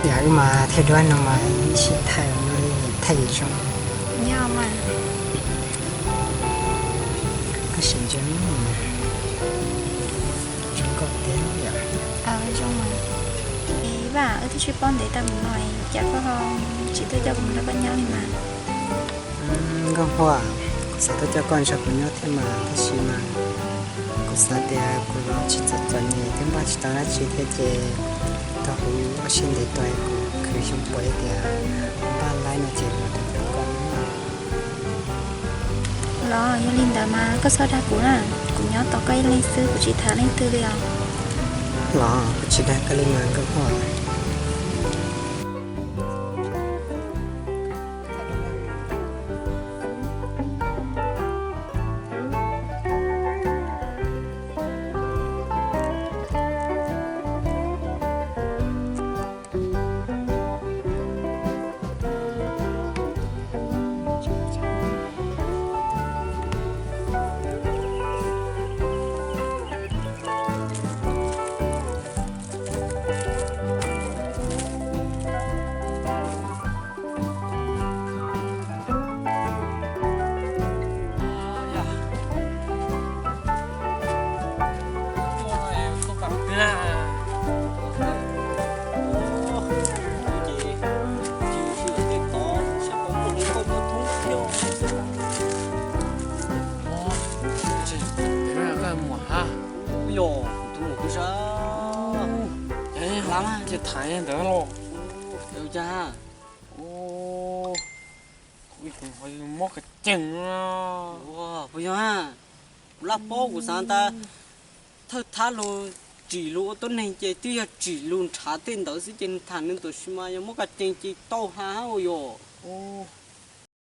Yog wb mas thaij duab no mas ib sij thaij, thaij zoo. Yog mas. Tab sis ntse, zoo nkauj tiag yom. Zoo mas. Vaj, wb twb sib paub ntev tag mus no, cas koj tsis tuaj coj kuv mus nrog koj nyob li mas? Nkauj Huaj, kuv xav tuaj coj koj nrog kuv nyob thiab mas, tab sis mas kuv xav tias kuv los tsis txom txom nyem thiab npaj tsis tau dab tsi thiab ces tau huv ua siab ntev tuaj kuv khwv xyoo puav tias npaj laib no ces los tau koj nyob. Los yog li ntawd mas koj txhob dag kuv na, kuv nyob tos koj ib leeg xwb, kuv tsis tham leej twg li os. Los kuv tsis dag koj li mas Nkauj Huaj. Yog, kuv tus muam kuj sab, ces tham ntawd los. Cas, kuv ho mob ka cees. Puas yog? Kuv laj paub, kuv xav tas thawj thab lug tsim lug ua tuab neeg ces twb yog tsim lug nrhav tej ntawd xwb ces nws tham nws tam sim mas yog mob ka cees ces tau ha ua yog.